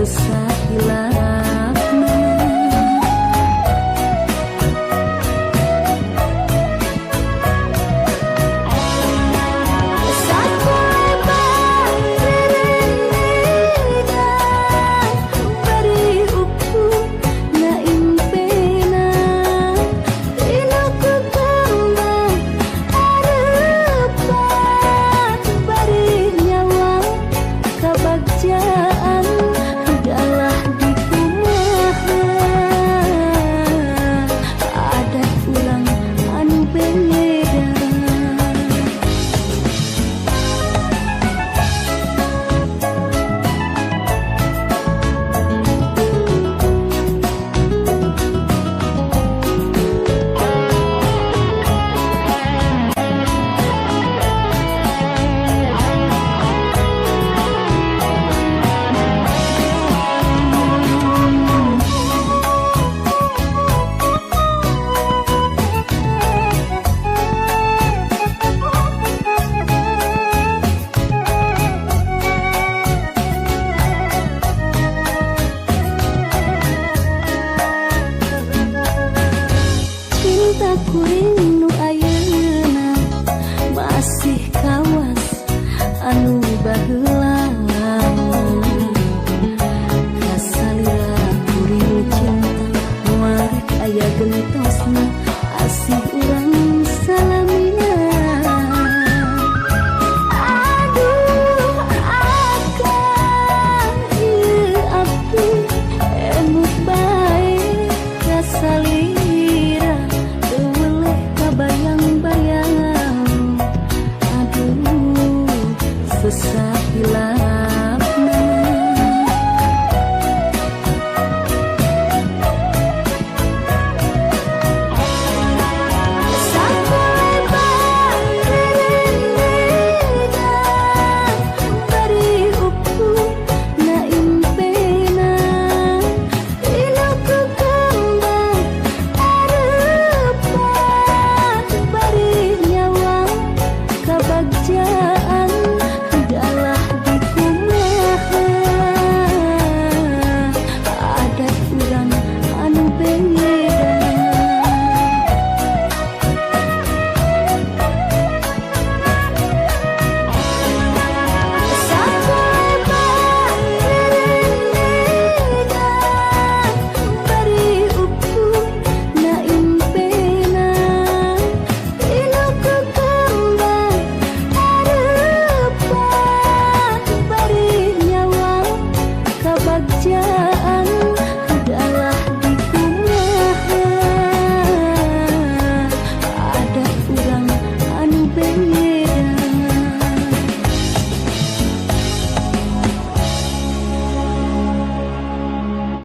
Sesah hilapna. Sakolebar rerendengan bari ukur na impena tina kekembang arepan bari nyawa kabagjaan galah di kumaha adat urang anu beda. Cinta kuring nu ayeuna masih kawas anu baheula. Kasalira kuring cinta moal rek aya gentosna asih urang salamina. Aduh akang, ieu abdi emut bae kasalira teu weleh kabayang-bayang. Aduh, sesah hilap.